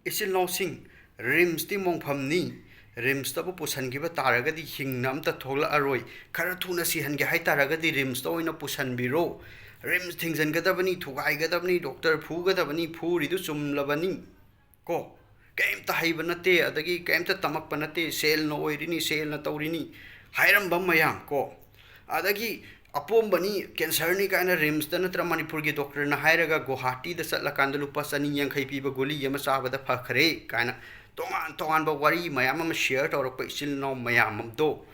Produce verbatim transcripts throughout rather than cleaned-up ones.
ꯏꯆꯤꯜ ꯏꯅꯥꯎꯁꯤꯡ, ꯔꯤꯝꯁꯇꯤ ꯃꯣꯡꯐꯝꯅꯤ꯫ ꯔꯤꯝꯁꯇꯕꯨ ꯄꯨꯁꯤꯟꯈꯤꯕ ꯇꯥꯔꯒꯗꯤ ꯍꯤꯡꯅ ꯑꯝꯇ ꯊꯣꯛꯂꯛꯑꯔꯣꯏ꯫ ꯈꯔ ꯊꯨꯅ ꯁꯤꯍꯟꯒꯦ ꯍꯥꯏ ꯇꯥꯔꯒꯗꯤ ꯔꯤꯝꯁꯇ ꯑꯣꯏꯅ ꯄꯨꯁꯤꯟꯕꯤꯔꯣ꯫ ꯔꯤꯝꯁ ꯊꯤꯡꯖꯤꯟꯒꯗꯕꯅꯤ, ꯊꯨꯒꯥꯏꯒꯗꯕꯅꯤ, ꯗꯣꯛꯇꯔ ꯐꯨꯒꯗꯕꯅꯤ, ꯐꯨꯔꯤꯗꯨ ꯆꯨꯝꯂꯕꯅꯤ꯫ ꯀꯣ, ꯀꯩꯝꯇ ꯍꯩꯕ ꯅꯠꯇꯦ, ꯑꯗꯒꯤ ꯀꯩꯝꯇ ꯇꯝꯃꯛꯄ ꯅꯠꯇꯦ, ꯁꯦꯜꯅ ꯑꯣꯏꯔꯤꯅꯤ, ꯁꯦꯜꯅ ꯇꯧꯔꯤꯅꯤ ꯍꯥꯏꯔꯝꯕ ꯃꯌꯥꯝ ꯀꯣ, ꯑꯗꯒꯤ ꯑꯄꯣꯝꯕꯅꯤ, ꯀꯦꯟꯁꯔꯅꯤ ꯀꯥꯏꯅ ꯔꯤꯝꯁꯇ ꯅꯠꯇ꯭ꯔ ꯃꯅꯤꯄꯨꯔꯒꯤ ꯗꯣꯛꯇꯔꯅ ꯍꯥꯏꯔꯒ ꯒꯨꯋꯥꯍꯥꯇꯤꯗ ꯆꯠꯂꯀꯥꯟꯗ ꯂꯨꯄꯥ ꯆꯅꯤ ꯌꯥꯡꯈꯩ ꯄꯤꯕ ꯒꯨꯂꯤ ꯑꯃ ꯆꯥꯕꯗ ꯐꯈ꯭ꯔꯦ ꯀꯥꯏꯅ ꯇꯣꯉꯥꯟ ꯇꯣꯉꯥꯟꯕ ꯋꯥꯔꯤ ꯃꯌꯥꯝ ꯑꯃ ꯁꯤꯌꯔ ꯇꯧꯔꯛꯄ ꯏꯆꯤꯜ ꯏꯅꯥꯎ ꯃꯌꯥꯝ ꯑꯗꯣ,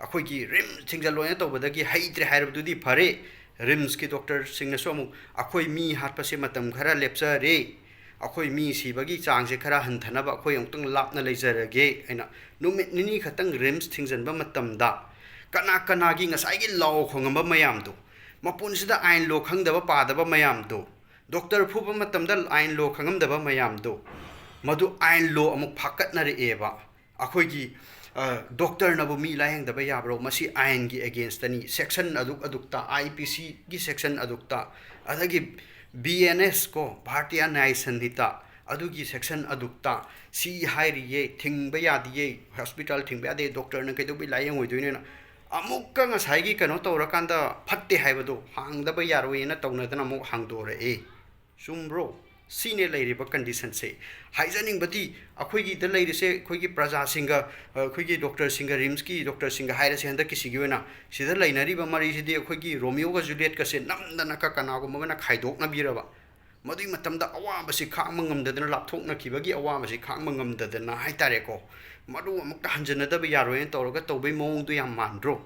ꯑꯩꯈꯣꯏꯒꯤ ꯔꯤꯝꯁ ꯊꯤꯡꯖꯤꯜꯂꯣꯏꯅ ꯇꯧꯕꯗꯒꯤ ꯍꯩꯇ꯭ꯔꯦ ꯍꯥꯏꯔꯕꯗꯨꯗꯤ ꯐꯔꯦ, ꯔꯤꯝꯁꯀꯤ ꯗꯣꯛꯇꯔꯁꯤꯡꯅꯁꯨ ꯑꯃꯨꯛ ꯑꯩꯈꯣꯏ ꯃꯤ ꯍꯥꯠꯄꯁꯦ ꯃꯇꯝ ꯈꯔ ꯂꯦꯞꯆꯔꯦ, ꯑꯩꯈꯣꯏ ꯃꯤ ꯁꯤꯕꯒꯤ ꯆꯥꯡꯁꯦ ꯈꯔ ꯍꯟꯊꯅꯕ ꯑꯩꯈꯣꯏ ꯑꯃꯨꯛꯇꯪ ꯂꯥꯞꯅ ꯂꯩꯖꯔꯒꯦ ꯍꯥꯏꯅ ꯅꯨꯃꯤꯠ ꯅꯤꯅꯤ ꯈꯛꯇꯪ ꯔꯤꯝꯁ ꯊꯤꯡꯖꯤꯟꯕ ꯃꯇꯝꯗ ꯀꯅꯥ ꯀꯅꯥꯒꯤ ꯉꯁꯥꯏꯒꯤ ꯂꯥꯎ ꯈꯣꯡꯉꯝꯕ ꯃꯌꯥꯝꯗꯣ, ꯃꯄꯨꯟꯁꯤꯗ ꯑꯥꯏꯟ ꯂꯣ ꯈꯪꯗꯕ ꯄꯥꯗꯕ ꯃꯌꯥꯝꯗꯣ, ꯗꯣꯛꯇꯔ ꯐꯨꯕ ꯃꯇꯝꯗ ꯑꯥꯏꯟ ꯂꯣ ꯈꯪꯉꯝꯗꯕ ꯃꯌꯥꯝꯗꯣ, ꯃꯗꯨ ꯑꯥꯏꯟ ꯂꯣ ꯑꯃꯨꯛ ꯐꯥꯀꯠꯅꯔꯛꯑꯦꯕ꯫ ꯑꯩꯈꯣꯏꯒꯤ, ꯑ, ꯗꯣꯛꯇꯔꯅꯕꯨ ꯃꯤ ꯂꯥꯌꯦꯡꯗꯕ ꯌꯥꯕ꯭ꯔꯣ? ꯃꯁꯤ ꯑꯥꯏꯟꯒꯤ ꯑꯦꯒꯦꯟꯁꯇꯅꯤ꯫ ꯁꯦꯛꯁꯟ ꯑꯗꯨꯛ ꯑꯗꯨꯛꯇ, ꯑꯥꯏ ꯄꯤ ꯁꯤꯒꯤ ꯁꯦꯛꯁꯟ ꯑꯗꯨꯛꯇ, ꯑꯗꯒꯤ ꯕꯤ ꯑꯦꯟ ꯑꯦꯁ ꯀꯣ, ꯚꯥꯔꯇꯤꯌꯥ ꯅ꯭ꯌꯥꯌ ꯁꯟꯍꯤꯇꯥ, ꯑꯗꯨꯒꯤ ꯁꯦꯛꯁꯟ ꯑꯗꯨꯛꯇ ꯁꯤ ꯍꯥꯏꯔꯤꯌꯦ, ꯊꯤꯡꯕ ꯌꯥꯗꯤꯌꯦ, ꯍꯣꯁꯄꯤꯇꯥꯜ ꯊꯤꯡꯕ ꯌꯥꯗꯦ, ꯗꯣꯛꯇꯔꯅ ꯀꯩꯗꯧꯕꯩ ꯂꯥꯌꯦꯡꯉꯣꯏꯗꯣꯏꯅꯣꯅ ꯑꯃꯨꯛꯀ ꯉꯁꯥꯏꯒꯤ ꯀꯩꯅꯣ ꯇꯧꯔꯀꯥꯟꯗ ꯐꯠꯇꯦ ꯍꯥꯏꯕꯗꯣ ꯍꯥꯡꯗꯕ ꯌꯥꯔꯣꯏꯅ ꯇꯧꯅꯗꯅ ꯑꯃꯨꯛ ꯍꯥꯡꯗꯣꯔꯛꯑꯦ꯫ ꯆꯨꯝꯕ꯭ꯔꯣ? ꯁꯤꯅꯦ ꯂꯩꯔꯤꯕ ꯀꯟꯗꯤꯁꯟꯁꯦ꯫ ꯍꯥꯏꯖꯅꯤꯡꯕꯗꯤ ꯑꯩꯈꯣꯏꯒꯤꯗ ꯂꯩꯔꯤꯁꯦ ꯑꯩꯈꯣꯏꯒꯤ ꯄ꯭ꯔꯖꯥꯁꯤꯡꯒ, ꯑꯩꯈꯣꯏꯒꯤ ꯗꯣꯛꯇꯔꯁꯤꯡꯒ, ꯔꯤꯝꯁꯀꯤ ꯗꯣꯛꯇꯔꯁꯤꯡꯒ ꯍꯥꯏꯔꯁꯦ, ꯍꯟꯗꯛꯀꯤꯁꯤꯒꯤ ꯑꯣꯏꯅ ꯁꯤꯗ ꯂꯩꯅꯔꯤꯕ ꯃꯔꯤꯁꯤꯗꯤ ꯑꯩꯈꯣꯏꯒꯤ ꯔꯣꯃꯤꯌꯣꯒ ꯖꯨꯂꯤꯌꯦꯠꯀꯁꯦ ꯅꯝꯗꯅ ꯀ-, ꯀꯅꯥꯒꯨꯝꯕ ꯑꯃꯅ ꯈꯥꯏꯗꯣꯛꯅꯕꯤꯔꯕ, ꯃꯗꯨꯒꯤ ꯃꯇꯝꯗ ꯑꯋꯥꯕꯁꯤ ꯈꯥꯡꯕ ꯉꯝꯗꯗꯅ, ꯂꯥꯞꯊꯣꯛꯅꯈꯤꯕꯒꯤ ꯑꯋꯥꯕꯁꯤ ꯈꯥꯡꯕ ꯉꯝꯗꯗꯅ ꯍꯥꯏ ꯇꯥꯔꯦꯀꯣ, ꯃꯗꯨ ꯑꯃꯨꯛꯇ ꯍꯟꯖꯟꯅꯗꯕ ꯌꯥꯔꯣꯏꯅ ꯇꯧꯔꯒ ꯇꯧꯕꯩ ꯃꯑꯣꯡꯗꯣ ꯌꯥꯝ ꯃꯥꯟꯗ꯭ꯔꯣ?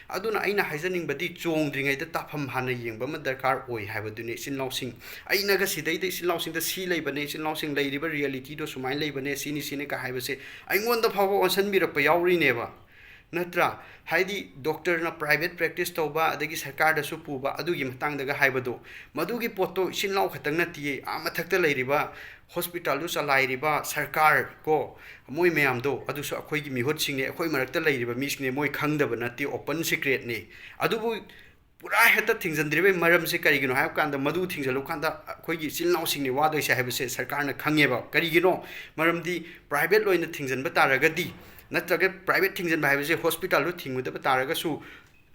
ꯑꯗꯨꯅ ꯑꯩꯅ ꯍꯥꯏꯖꯅꯤꯡꯕꯗꯤ ꯆꯣꯡꯗ꯭ꯔꯤꯉꯩꯗ ꯇꯥꯐꯝ ꯍꯥꯟꯅ ꯌꯦꯡꯕ ꯑꯃ ꯗꯔꯀꯥꯔ ꯑꯣꯏ ꯍꯥꯏꯕꯗꯨꯅꯤ, ꯏꯆꯤꯜ ꯏꯅꯥꯎꯁꯤꯡ꯫ ꯑꯩꯅꯒ ꯁꯤꯗꯩꯗ ꯏꯆꯤꯜ ꯏꯅꯥꯎꯁꯤꯡꯗ ꯁꯤ ꯂꯩꯕꯅꯦ, ꯏꯆꯤꯜ ꯏꯅꯥꯎꯁꯤꯡ ꯂꯩꯔꯤꯕ ꯔꯤꯌꯦꯂꯤꯇꯤꯗꯣ ꯁꯨꯃꯥꯏꯅ ꯂꯩꯕꯅꯦ, ꯁꯤꯅꯤ ꯁꯤꯅꯤ ꯀ ꯍꯥꯏꯕꯁꯦ ꯑꯩꯉꯣꯟꯗ ꯐꯥꯎꯕ ꯑꯣꯟꯁꯤꯟꯕꯤꯔꯛꯄ ꯌꯥꯎꯔꯤꯅꯦꯕ꯫ ꯅꯠꯇ꯭ꯔꯥ? ꯍꯥꯏꯗꯤ ꯗꯣꯛꯇꯔꯅ ꯄ꯭ꯔꯥꯏꯚꯦꯠ ꯄ꯭ꯔꯦꯛꯇꯤꯁ ꯇꯧꯕ, ꯑꯗꯒꯤ ꯁꯔꯀꯥꯔꯗꯁꯨ ꯄꯨꯕ, ꯑꯗꯨꯒꯤ ꯃꯇꯥꯡꯗꯒ ꯍꯥꯏꯕꯗꯣ, ꯃꯗꯨꯒꯤ ꯄꯣꯠꯇꯣ ꯏꯆꯤꯜ ꯏꯅꯥꯎ ꯈꯛꯇꯪ ꯅꯠꯇꯤꯌꯦ, ꯑꯥ ꯃꯊꯛꯇ ꯂꯩꯔꯤꯕ ꯍꯣꯁꯄꯤꯇꯥꯜꯗꯨ ꯆꯂꯥꯏꯔꯤꯕ ꯁꯔꯀꯥꯔ ꯀꯣ, ꯃꯣꯏ ꯃꯌꯥꯝꯗꯣ, ꯑꯗꯨꯁꯨ ꯑꯩꯈꯣꯏꯒꯤ ꯃꯤꯍꯨꯠꯁꯤꯡꯅꯦ, ꯑꯩꯈꯣꯏ ꯃꯔꯛꯇ ꯂꯩꯔꯤꯕ ꯃꯤꯁꯤꯡꯅꯦ, ꯃꯣꯏ ꯈꯪꯗꯕ ꯅꯠꯇꯦ, ꯑꯣꯄꯟ ꯁꯤꯀ꯭ꯔꯦꯠꯅꯤ꯫ ꯑꯗꯨꯕꯨ ꯄꯨꯔꯥ ꯍꯦꯛꯇ ꯊꯤꯡꯖꯤꯟꯗ꯭ꯔꯤꯕꯒꯤ ꯃꯔꯝꯁꯦ ꯀꯔꯤꯒꯤꯅꯣ ꯍꯥꯏꯕ ꯀꯥꯟꯗ, ꯃꯗꯨ ꯊꯤꯡꯖꯤꯜꯂꯨ ꯀꯥꯟꯗ ꯑꯩꯈꯣꯏꯒꯤ ꯏꯆꯤꯜ ꯏꯅꯥꯎꯁꯤꯡꯅ ꯋꯥꯗꯣꯏꯁꯦ ꯍꯥꯏꯕꯁꯦ ꯁꯔꯀꯥꯔꯅ ꯈꯪꯉꯦꯕ꯫ ꯀꯔꯤꯒꯤꯅꯣ? ꯃꯔꯝꯗꯤ private ꯑꯣꯏꯅ ꯊꯤꯡꯖꯤꯟꯕ ꯇꯥꯔꯒꯗꯤ, ꯅꯠꯇ꯭ꯔꯒ private ꯊꯤꯡꯖꯤꯟꯕ ꯍꯥꯏꯕꯁꯦ hospitalꯗꯨ ꯊꯤꯡꯒꯗꯕ ꯇꯥꯔꯒꯁꯨ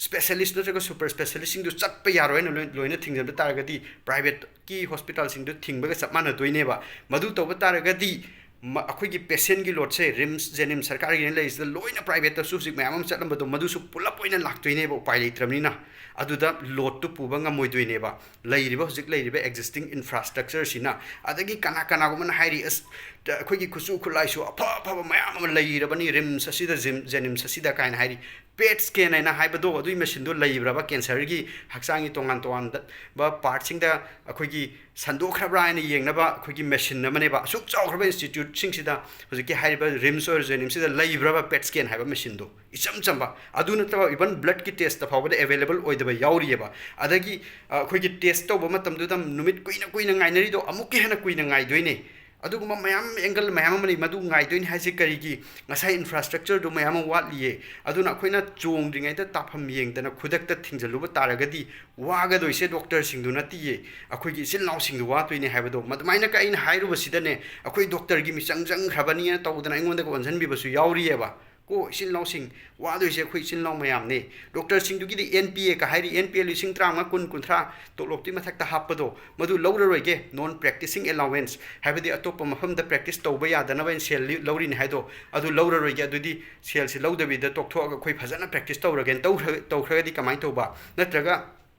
specialist ꯅꯠꯇ꯭ꯔꯒ super specialistꯁꯤꯡꯗꯨ ꯆꯠꯄ ꯌꯥꯔꯣꯏ ꯍꯥꯏꯅ ꯂꯣꯏ-, ꯂꯣꯏꯅ ꯊꯤꯡꯖꯤꯟꯕ ꯇꯥꯔꯒꯗꯤ, privateꯀꯤ hospitalꯁꯤꯡꯗꯨ ꯊꯤꯡꯕꯒ ꯆꯞ ꯃꯥꯟꯅꯗꯣꯏꯅꯦꯕ꯫ ꯃꯗꯨ ꯇꯧꯕ ꯇꯥꯔꯒꯗꯤ ꯃ-, ꯑꯩꯈꯣꯏꯒꯤ patientꯀꯤ loadꯁꯦ RIMS, JNIMS ꯁꯔꯀꯥꯔꯒꯤꯅ ꯂꯩꯔꯤꯁꯤꯗ ꯂꯣꯏꯅ privateꯇꯁꯨ ꯍꯧꯖꯤꯛ ꯃꯌꯥꯝ ꯑꯃ ꯆꯠꯂꯝꯕꯗꯣ, ꯃꯗꯨꯁꯨ ꯄꯨꯂꯞ ꯑꯣꯏꯅ ꯂꯥꯛꯇꯣꯏꯅꯦꯕ, ꯎꯄꯥꯏ ꯂꯩꯇ꯭ꯔꯕꯅꯤꯅ꯫ ꯑꯗꯨꯗ loadꯇꯨ ꯄꯨꯕ ꯉꯝꯃꯣꯏꯗꯣꯏꯅꯦꯕ꯫ ꯂꯩꯔꯤꯕ, ꯍꯧꯖꯤꯛ ꯂꯩꯔꯤꯕ existing infrastructureꯁꯤꯅ꯫ ꯑꯗꯒꯤ ꯀꯅꯥ ꯀꯅꯥꯒꯨꯝꯕꯅ ꯍꯥꯏꯔꯤ, "ꯑꯁ, ꯇ-, ꯑꯩꯈꯣꯏꯒꯤ ꯈꯨꯠꯁꯨ ꯈꯨꯠꯂꯥꯏꯁꯨ ꯑꯐ ꯑꯐꯕ ꯃꯌꯥꯝ ꯑꯃ ꯂꯩꯔꯕꯅꯤ RIMS ꯑꯁꯤꯗ, JIM-, JNIMS ꯑꯁꯤꯗ" ꯀꯥꯏꯅ ꯍꯥꯏꯔꯤ꯫ PET scan ꯍꯥꯏꯅ ꯍꯥꯏꯕꯗꯣ, ꯑꯗꯨꯒꯤ machineꯗꯣ ꯂꯩꯕ꯭ꯔꯕ? Cancerꯒꯤ ꯍꯛꯆꯥꯡꯒꯤ ꯇꯣꯉꯥꯟ ꯇꯣꯉꯥꯟꯕ partꯁꯤꯡꯗ ꯑꯩꯈꯣꯏꯒꯤ ꯁꯟꯗꯣꯛꯈ꯭ꯔꯕ꯭ꯔꯥ ꯍꯥꯏꯅ ꯌꯦꯡꯅꯕ ꯑꯩꯈꯣꯏꯒꯤ machine ꯑꯃꯅꯦꯕ꯫ ꯑꯁꯨꯛ ꯆꯥꯎꯈ꯭ꯔꯕ instituteꯁꯤꯡꯁꯤꯗ, ꯍꯧꯖꯤꯛꯀꯤ ꯍꯥꯏꯔꯤꯕ RIMS ꯑꯣꯏꯔꯣ, JNIMSꯁꯤꯗ ꯂꯩꯕ꯭ꯔꯕ PET scan ꯍꯥꯏꯕ machineꯗꯣ? ꯏꯆꯝ ꯆꯝꯕ꯫ ꯑꯗꯨ ꯅꯠꯇꯕ even bloodꯀꯤ testꯇ ꯐꯥꯎꯕꯗ available ꯑꯣꯏꯗꯕ ꯌꯥꯎꯔꯤꯑꯕ꯫ ꯑꯗꯒꯤ, ꯑ, ꯑꯩꯈꯣꯏꯒꯤ test ꯇꯧꯕ ꯃꯇꯝꯗꯨꯗ ꯅꯨꯃꯤꯠ ꯀꯨꯏꯅ ꯀꯨꯏꯅ ꯉꯥꯏꯅꯔꯤꯗꯣ ꯑꯃꯨꯛꯀ ꯍꯦꯟꯅ ꯀꯨꯏꯅ ꯉꯥꯏꯗꯣꯏꯅꯦ꯫ ꯑꯗꯨꯒꯨꯝꯕ ꯃꯌꯥꯝ, angle ꯃꯌꯥꯝ ꯑꯃ ꯂꯩ꯫ ꯃꯗꯨ ꯉꯥꯏꯗꯣꯏꯅꯤ ꯍꯥꯏꯁꯦ ꯀꯔꯤꯒꯤ? ꯉꯁꯥꯏ infrastructureꯗꯨ ꯃꯌꯥꯝ ꯑꯃ ꯋꯥꯠꯂꯤꯌꯦ꯫ ꯑꯗꯨꯅ ꯑꯩꯈꯣꯏꯅ ꯆꯣꯡꯗ꯭ꯔꯤꯉꯩꯗ ꯇꯥꯐꯝ ꯌꯦꯡꯗꯅ ꯈꯨꯗꯛꯇ ꯊꯤꯡꯖꯤꯜꯂꯨꯕ ꯇꯥꯔꯒꯗꯤ ꯋꯥꯒꯗꯣꯏꯁꯦ doctorꯁꯤꯡꯗꯨ ꯅꯠꯇꯤꯌꯦ, ꯑꯩꯈꯣꯏꯒꯤ ꯏꯆꯤꯜ ꯏꯅꯥꯎꯁꯤꯡꯗꯨ ꯋꯥꯗꯣꯏꯅꯦ ꯍꯥꯏꯕꯗꯣ꯫ ꯑꯗꯨꯃꯥꯏꯅ ꯑꯩꯅ ꯍꯥꯏꯔꯨꯕꯁꯤꯗꯅꯦ, ꯑꯩꯈꯣꯏ doctorꯒꯤ ꯃꯤꯆꯪ ꯆꯪꯈ꯭ꯔꯕꯅꯤꯅ ꯇꯧꯗꯅ ꯑꯩꯉꯣꯟꯗꯒ ꯑꯣꯟꯁꯤꯟꯕꯤꯕꯁꯨ ꯌꯥꯎꯔꯤꯑꯕ꯫ ꯀꯣ, ꯏꯆꯤꯜ ꯏꯅꯥꯎꯁꯤꯡ ꯋꯥꯗꯣꯏꯁꯦ ꯑꯩꯈꯣꯏ ꯏꯆꯤꯜ ꯏꯅꯥꯎ ꯃꯌꯥꯝꯅꯦ꯫ Doctorꯁꯤꯡꯗꯨꯒꯤꯗꯤ NPAꯒ ꯍꯥꯏꯔꯤ, NPA ꯂꯤꯁꯤꯡ ꯇꯔꯥꯃꯉꯥ, ꯀꯨꯟ, ꯀꯨꯟꯊ꯭ꯔꯥ ꯇꯣꯂꯣꯞꯇꯨꯒꯤ ꯃꯊꯛꯇ ꯍꯥꯞꯄꯗꯣ, ꯃꯗꯨ ꯂꯧꯔꯔꯣꯏꯒꯦ꯫ Non practicing allowance ꯍꯥꯏꯕꯗꯤ ꯑꯇꯣꯞꯄ ꯃꯐꯝꯗ practice ꯇꯧꯕ ꯌꯥꯗꯅꯕ ꯑꯩꯅ ꯁꯦꯜ ꯂꯤ-, ꯂꯧꯔꯤꯅꯤ ꯍꯥꯏꯗꯣ, ꯑꯗꯨ ꯂꯧꯔꯔꯣꯏꯒꯦ꯫ ꯑꯗꯨꯗꯤ ꯁꯦꯜꯁꯤ ꯂꯧꯗꯕꯤꯗ ꯇꯣꯛꯊꯣꯛꯑꯒ ꯑꯩꯈꯣꯏ ꯐꯖꯅ practice ꯇꯧꯔꯒꯦꯅ ꯇꯧꯈ꯭ꯔ-, ꯇꯧꯈ꯭ꯔꯒꯗꯤ ꯀꯃꯥꯏꯅ ꯇꯧꯕ? ꯅꯠꯇ꯭ꯔꯒ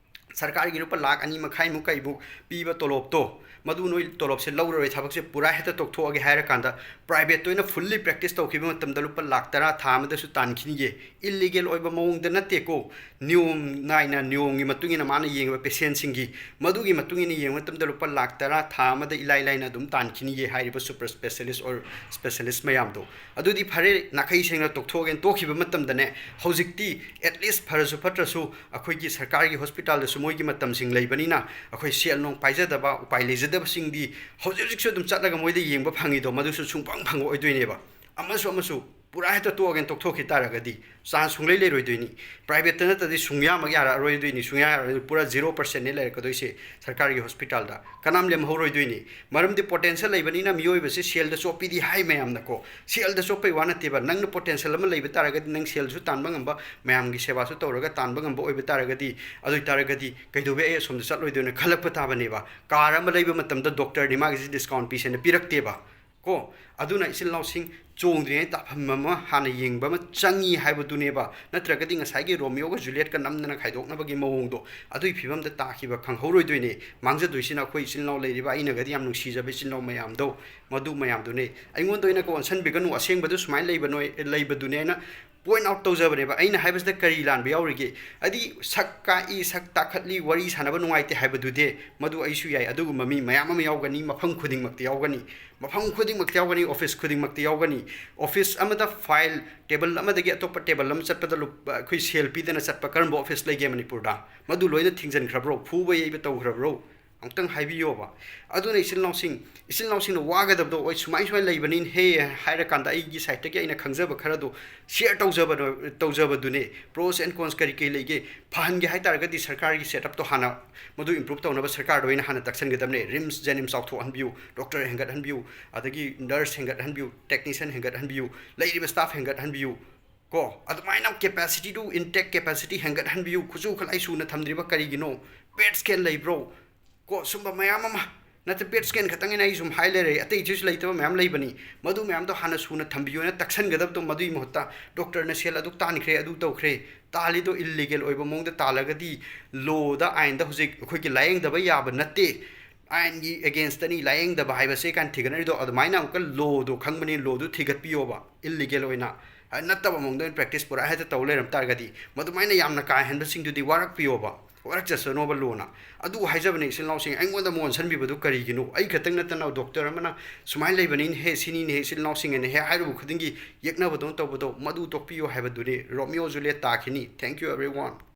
ꯁꯔꯀꯥꯔꯒꯤ ꯂꯨꯄꯥ ꯂꯥꯈ ꯑꯅꯤ ꯃꯈꯥꯏꯃꯨꯛ ꯀꯩꯃꯨꯛ ꯄꯤꯕ ꯇꯣꯂꯣꯞꯇꯣ, ꯃꯗꯨ ꯅꯣꯏ ꯇꯣꯂꯣꯞꯁꯦ ꯂꯧꯔꯔꯣꯏ, ꯊꯕꯛꯁꯦ ꯄꯨꯔꯥ ꯍꯦꯛꯇ ꯇꯣꯛꯊꯣꯛꯑꯒꯦ ꯍꯥꯏꯔꯀꯥꯟꯗ, privateꯇ ꯑꯣꯏꯅ fully practice ꯇꯧꯈꯤꯕ ꯃꯇꯝꯗ ꯂꯨꯄꯥ ꯂꯥꯈ ꯇꯔꯥ ꯊꯥ ꯑꯃꯗꯁꯨ ꯇꯥꯟꯈꯤꯅꯤꯌꯦ꯫ Illegal ꯑꯣꯏꯕ ꯃꯑꯣꯡꯗ ꯅꯠꯇꯦꯀꯣ, ꯅꯤꯌꯣꯝ ꯅꯥꯏꯅ, ꯅꯤꯌꯣꯝꯒꯤ ꯃꯇꯨꯡ ꯏꯟꯅ ꯃꯥꯅ ꯌꯦꯡꯉꯤꯕ patientꯁꯤꯡꯒꯤ, ꯃꯗꯨꯒꯤ ꯃꯇꯨꯡ ꯏꯟꯅ ꯌꯦꯡꯕ ꯃꯇꯝꯗ ꯂꯨꯄꯥ ꯂꯥꯈ ꯇꯔꯥ ꯊꯥ ꯑꯃꯗ ꯏꯂꯥꯏ ꯂꯥꯏꯅ ꯑꯗꯨꯝ ꯇꯥꯟꯈꯤꯅꯤꯌꯦ ꯍꯥꯏꯔꯤꯕ super specialist or specialist ꯃꯌꯥꯝꯗꯣ꯫ ꯑꯗꯨꯗꯤ ꯐꯔꯦ, ꯅꯥꯈꯩ ꯁꯦꯡꯅ ꯇꯣꯛꯊꯣꯛꯑꯒꯦꯅ ꯇꯣꯛꯈꯤꯕ ꯃꯇꯝꯗꯅꯦ, ꯍꯧꯖꯤꯛꯇꯤ at least ꯐꯔꯁꯨ ꯐꯠꯇ꯭ꯔꯁꯨ ꯑꯩꯈꯣꯏꯒꯤ ꯁꯔꯀꯥꯔꯒꯤ hospitalꯗꯁꯨ ꯃꯣꯏꯒꯤ ꯃꯇꯝꯁꯤꯡ ꯂꯩꯕꯅꯤꯅ, ꯑꯩꯈꯣꯏ ꯁꯦꯜ ꯅꯨꯡ ꯄꯥꯏꯖꯗꯕ, ꯎꯄꯥꯏ ꯂꯩꯖꯗꯕꯁꯤꯡꯗꯤ ꯍꯧꯖꯤꯛ ꯍꯧꯖꯤꯛꯁꯨ ꯑꯗꯨꯝ ꯆꯠꯂꯒ ꯃꯣꯏꯗ ꯌꯦꯡꯕ ꯐꯪꯉꯤꯗꯣ, ꯃꯗꯨꯁꯨ ꯁꯨꯡꯐꯪ ꯐꯪꯉꯛꯑꯣꯏꯗꯣꯏꯅꯦꯕ꯫ ꯑꯃꯁꯨ ꯑꯃꯁꯨ ꯄꯨꯔꯥ ꯍꯦꯛꯇ ꯇꯣꯛꯑꯒꯦꯅ ꯇꯣꯛꯊꯣꯛꯈꯤ ꯇꯥꯔꯒꯗꯤ ꯆꯥꯟꯁ ꯁꯨꯡꯂꯩ ꯂꯩꯔꯣꯏꯗꯣꯏꯅꯤ꯫ ꯄ꯭ꯔꯥꯏꯚꯦꯠꯇ ꯅꯠꯇ꯭ꯔꯗꯤ ꯁꯨꯡꯌꯥꯃꯛ ꯌꯥꯔꯛꯑꯔꯣꯏꯗꯣꯏꯅꯤ, ꯁꯨꯡꯌꯥ ꯌꯥꯔꯔꯣꯏ꯫ ꯄꯨꯔꯥ ꯖꯤꯔꯣ ꯄꯔꯁꯦꯟꯅꯦ ꯂꯩꯔꯛꯀꯗꯣꯏꯁꯦ ꯁꯔꯀꯥꯔꯒꯤ ꯍꯣꯁꯄꯤꯇꯥꯜꯗ꯫ ꯀꯅꯥꯝ ꯂꯦꯝꯍꯧꯔꯣꯏꯗꯣꯏꯅꯤ꯫ ꯃꯔꯝꯗꯤ ꯄꯣꯇꯦꯟꯁꯤꯌꯦꯜ ꯂꯩꯕꯅꯤꯅ ꯃꯤꯑꯣꯏꯕꯁꯦ ꯁꯦꯜꯗ ꯆꯣꯞꯄꯤꯗꯤ ꯍꯥꯏ ꯃꯌꯥꯝꯅꯀꯣ꯫ ꯁꯦꯜꯗ ꯆꯣꯞꯄꯩ ꯋꯥ ꯅꯠꯇꯦꯕ꯫ ꯅꯪꯅ ꯄꯣꯇꯦꯟꯁꯤꯌꯦꯜ ꯑꯃ ꯂꯩꯕ ꯇꯥꯔꯒꯗꯤ, ꯅꯪ ꯁꯦꯜꯁꯨ ꯇꯥꯟꯕ ꯉꯝꯕ, ꯃꯌꯥꯝꯒꯤ ꯁꯦꯕꯥꯁꯨ ꯇꯧꯔꯒ ꯇꯥꯟꯕ ꯉꯝꯕ ꯑꯣꯏꯕ ꯇꯥꯔꯒꯗꯤ, ꯑꯗꯨ ꯑꯣꯏ ꯇꯥꯔꯒꯗꯤ ꯀꯩꯗꯧꯕꯩ ꯑꯩ ꯑꯁꯣꯝꯗ ꯆꯠꯂꯣꯏꯗꯣꯏꯅꯣ ꯈꯜꯂꯛꯄ ꯇꯥꯕꯅꯦꯕ꯫ ꯀꯥꯔ ꯑꯃ ꯂꯩꯕ ꯃꯇꯝꯗ ꯗꯣꯛꯇꯔꯅꯤ ꯃꯥꯒꯤꯁꯤ ꯗꯤꯁꯀꯥꯎꯟ ꯄꯤꯁꯦꯅ ꯄꯤꯔꯛꯇꯦꯕ꯫ ꯀꯣ, ꯑꯗꯨꯅ ꯏꯆꯤꯜ ꯏꯅꯥꯎꯁꯤꯡ, ꯆꯣꯡꯗ꯭ꯔꯤꯉꯩ ꯇꯥꯐꯝ ꯑꯃ ꯍꯥꯟꯅ ꯌꯦꯡꯕ ꯑꯃ ꯆꯪꯉꯤ ꯍꯥꯏꯕꯗꯨꯅꯦꯕ꯫ ꯅꯠꯇ꯭ꯔꯒꯗꯤ ꯉꯁꯥꯏꯒꯤ ꯔꯣꯃꯤꯌꯣꯒ ꯖꯨꯂꯤꯌꯦꯠꯀ ꯅꯝꯗꯅ ꯈꯥꯏꯗꯣꯛꯅꯕꯒꯤ ꯃꯑꯣꯡꯗꯣ, ꯑꯗꯨꯒꯤ ꯐꯤꯕꯝꯗ ꯇꯥꯈꯤꯕ ꯈꯪꯍꯧꯔꯣꯏꯗꯣꯏꯅꯦ꯫ ꯃꯥꯡꯖꯗꯣꯏꯁꯤꯅ ꯑꯩꯈꯣꯏ ꯏꯆꯤꯜ ꯏꯅꯥꯎ ꯂꯩꯔꯤꯕ, ꯑꯩꯅꯒꯗꯤ ꯌꯥꯝ ꯅꯨꯡꯁꯤꯖꯕ ꯏꯆꯤꯜ ꯏꯅꯥꯎ ꯃꯌꯥꯝꯗꯣ, ꯃꯗꯨ ꯃꯌꯥꯝꯗꯨꯅꯦ꯫ ꯑꯩꯉꯣꯟꯗ ꯑꯣꯏꯅ ꯀꯣ ꯑꯣꯟꯁꯟꯕꯤꯒꯅꯨ, ꯑꯁꯦꯡꯕꯗꯨ ꯁꯨꯃꯥꯏꯅ ꯂꯩꯕꯅꯣꯏ-, ꯂꯩꯕꯗꯨꯅꯦ ꯑꯩꯅ ꯄꯣꯏꯟꯠ ꯑꯥꯎꯠ ꯇꯧꯖꯕꯅꯦꯕ꯫ ꯑꯩꯅ ꯍꯥꯏꯕꯁꯤꯗ ꯀꯔꯤ ꯂꯥꯟꯕ ꯌꯥꯎꯔꯤꯒꯦ? ꯍꯥꯏꯗꯤ ꯁꯛ ꯀꯥꯛꯏ, ꯁꯛ ꯇꯥꯈꯠꯂꯤ, ꯋꯥꯔꯤ ꯁꯥꯟꯅꯕ ꯅꯨꯡꯉꯥꯏꯇꯦ ꯍꯥꯏꯕꯗꯨꯗꯤ, ꯃꯗꯨ ꯑꯩꯁꯨ ꯌꯥꯏ꯫ ꯑꯗꯨꯒꯨꯝꯕ ꯃꯤ ꯃꯌꯥꯝ ꯑꯃ ꯌꯥꯎꯒꯅꯤ, ꯃꯐꯝ ꯈꯨꯗꯤꯡꯃꯛꯇ ꯌꯥꯎꯒꯅꯤ, ꯃꯐꯝ ꯈꯨꯗꯤꯡꯃꯛꯇ ꯌꯥꯎꯒꯅꯤ, ꯑꯣꯐꯤꯁ ꯈꯨꯗꯤꯡꯃꯛꯇ ꯌꯥꯎꯒꯅꯤ꯫ ꯑꯣꯐꯤꯁ ꯑꯃꯗ ꯐꯥꯏꯜ ꯇꯦꯕꯜ ꯑꯃꯗꯒꯤ ꯑꯇꯣꯞꯄ ꯇꯦꯕꯜ ꯑꯃ ꯆꯠꯄꯗ ꯂꯨꯞ-, ꯑꯩꯈꯣꯏ ꯁꯦꯜ ꯄꯤꯗꯅ ꯆꯠꯄ ꯀꯔꯝꯕ ꯑꯣꯐꯤꯁ ꯂꯩꯒꯦ ꯃꯅꯤꯄꯨꯔꯗ? ꯃꯗꯨ ꯂꯣꯏꯅ ꯊꯤꯡꯖꯤꯟꯈ꯭ꯔꯕ꯭ꯔꯣ? ꯐꯨꯕ ꯌꯩꯕ ꯇꯧꯈ꯭ꯔꯕ꯭ꯔꯣ? ꯑꯃꯨꯛꯇꯪ ꯍꯥꯏꯕꯤꯌꯣꯕ꯫ ꯑꯗꯨꯅ ꯏꯆꯤꯜ ꯏꯅꯥꯎꯁꯤꯡ, ꯏꯆꯤꯜ ꯏꯅꯥꯎꯁꯤꯡꯅ ꯋꯥꯒꯗꯕꯗꯣ, "ꯑꯣꯏ, ꯁꯨꯃꯥꯏ ꯁꯨꯃꯥꯏꯅ ꯂꯩꯕꯅꯤꯅꯦ" ꯍꯥꯏꯔꯀꯥꯟꯗ ꯑꯩꯒꯤ ꯁꯥꯏꯠꯇꯒꯤ ꯑꯩꯅ ꯈꯪꯖꯕ ꯈꯔꯗꯣ ꯁꯤꯌꯔ ꯇꯧꯖꯕꯗꯣ, ꯇꯧꯖꯕꯗꯨꯅꯦ꯫ ꯄ꯭ꯔꯣꯁ ꯑꯦꯟ ꯀꯣꯟꯁ ꯀꯔꯤ ꯀꯔꯤ ꯂꯩꯒꯦ ꯐꯍꯟꯒꯦ ꯍꯥꯏ ꯇꯥꯔꯒꯗꯤ, ꯁꯔꯀꯥꯔꯒꯤ ꯁꯦꯠꯑꯞꯇꯣ ꯍꯥꯟꯅ, ꯃꯗꯨ ꯏꯝꯄ꯭ꯔꯨꯞ ꯇꯧꯅꯕ ꯁꯔꯀꯥꯔꯗ ꯑꯣꯏꯅ ꯍꯥꯟꯅ ꯇꯛꯁꯟꯒꯗꯕꯅꯦ꯫ ꯔꯤꯝꯁ, ꯖꯦꯅꯤꯝꯁ ꯆꯥꯎꯊꯣꯛꯍꯟꯕꯤꯌꯨ, ꯗꯣꯛꯇꯔ ꯍꯦꯟꯒꯠꯍꯟꯕꯤꯌꯨ, ꯑꯗꯒꯤ ꯅꯔꯁ ꯍꯦꯟꯒꯠꯍꯟꯕꯤꯌꯨ, ꯇꯦꯛꯅꯤꯁꯤꯌꯟ ꯍꯦꯟꯒꯠꯍꯟꯕꯤꯌꯨ, ꯂꯩꯔꯤꯕ ꯁ꯭ꯇꯥꯐ ꯍꯦꯟꯒꯠꯍꯟꯕꯤꯌꯨ꯫ ꯀꯣ, ꯑꯗꯨꯃꯥꯏꯅ ꯀꯦꯄꯥꯁꯤꯇꯤꯗꯨ, ꯏꯟꯇꯦꯛ ꯀꯦꯄꯥꯁꯤꯇꯤ ꯍꯦꯟꯒꯠꯍꯟꯕꯤꯌꯨ꯫ ꯈꯨꯠꯁꯨ ꯈꯨꯠꯂꯥꯏ ꯁꯨꯅ ꯊꯝꯗ꯭ꯔꯤꯕ ꯀꯔꯤꯒꯤꯅꯣ? ꯄꯦꯠ ꯁ꯭ꯀꯦꯟ ꯂꯩꯕ꯭ꯔꯣ? ꯀꯣ, ꯁꯨꯝꯕ ꯃꯌꯥꯝ ꯑꯃ, ꯅꯠꯇꯦ, ꯄꯦꯠ ꯁ꯭ꯀꯦꯟ ꯈꯛꯇꯪ ꯑꯩꯅ ꯑꯩ ꯁꯨꯝ ꯍꯥꯏ ꯂꯩꯔꯦ, ꯑꯇꯩꯁꯨ ꯂꯩꯇꯕ ꯃꯌꯥꯝ ꯂꯩꯕꯅꯤ꯫ ꯃꯗꯨ ꯃꯌꯥꯝꯗꯣ ꯍꯥꯟꯅ ꯁꯨꯅ ꯊꯝꯕꯤꯌꯨꯅ ꯇꯛꯁꯟꯒꯗꯕꯗꯣ, ꯃꯗꯨꯒꯤ ꯃꯍꯨꯠꯇ ꯗꯣꯛꯇꯔꯅ ꯁꯦꯜ ꯑꯗꯨꯛ ꯇꯥꯟꯈ꯭ꯔꯦ, ꯑꯗꯨ ꯇꯧꯈ꯭ꯔꯦ, ꯇꯥꯜꯂꯤꯗꯣ ꯏꯜꯂꯤꯒꯦꯜ ꯑꯣꯏꯕ ꯃꯑꯣꯡꯗ ꯇꯥꯜꯂꯒꯗꯤ, ꯂꯣꯗ, ꯑꯥꯏꯟꯗ ꯍꯧꯖꯤꯛ ꯑꯩꯈꯣꯏꯒꯤ ꯂꯥꯏꯌꯦꯡꯗꯕ ꯌꯥꯕ ꯅꯠꯇꯦ, ꯑꯥꯏꯟꯒꯤ ꯑꯦꯒꯦꯟꯁꯇꯅꯤ ꯂꯥꯏꯌꯦꯡꯗꯕ ꯍꯥꯏꯕꯁꯦ ꯀꯥꯏꯅ ꯊꯤꯒꯠꯅꯔꯤꯗꯣ꯫ ꯑꯗꯨꯃꯥꯏꯅ ꯑꯃꯨꯛꯀ ꯂꯣꯗꯣ ꯈꯪꯕꯅꯤ, ꯂꯣꯗꯨ ꯊꯤꯒꯠꯄꯤꯌꯣꯕ, ꯏꯜꯂꯤꯒꯦꯜ ꯑꯣꯏꯅ꯫ ꯑ, ꯅꯠꯇꯕ ꯃꯑꯣꯡꯗ ꯑꯣꯏꯅ ꯄ꯭ꯔꯦꯛꯇꯤꯁ ꯄꯨꯔꯥ ꯍꯦꯛꯇ ꯇꯧ ꯂꯩꯔꯝ ꯇꯥꯔꯒꯗꯤ, ꯃꯗꯨꯃꯥꯏꯅ ꯌꯥꯝꯅ ꯀꯥ ꯍꯦꯟꯕꯁꯤꯡꯗꯨꯗꯤ ꯋꯥꯔꯛꯄꯤꯌꯣꯕ, ꯋꯥꯔꯛꯆꯁꯅꯣꯕ ꯂꯣꯅ꯫ ꯑꯗꯨ ꯍꯥꯏꯖꯕꯅꯦ, ꯏꯆꯤꯜ ꯏꯅꯥꯎꯁꯤꯡ, ꯑꯩꯉꯣꯟꯗ ꯑꯃꯨꯛ ꯑꯣꯟꯁꯟꯕꯤꯕꯗꯨ ꯀꯔꯤꯒꯤꯅꯣ? ꯑꯩ ꯈꯛꯇꯪ ꯅꯠꯇꯅ ꯗꯣꯛꯇꯔ ꯑꯃꯅ ꯁꯨꯃꯥꯏꯅ ꯂꯩꯕꯅꯤꯅꯦꯍꯦ, ꯁꯤꯅꯤꯅꯦꯍꯦ, ꯏꯆꯤꯜ ꯏꯅꯥꯎꯁꯤꯡ ꯑꯅ ꯍꯦꯛ ꯍꯥꯏꯔꯨꯕ ꯈꯨꯗꯤꯡꯒꯤ ꯌꯦꯛꯅꯕꯗꯧꯅ ꯇꯧꯕꯗꯣ, ꯃꯗꯨ ꯇꯣꯛꯄꯤꯌꯣ ꯍꯥꯏꯕꯗꯨꯅꯤ꯫ ꯔꯣꯃꯤꯌꯣ ꯖꯨꯂꯤꯌꯦꯠ ꯇꯥꯈꯤꯅꯤ꯫ Thank you everyone.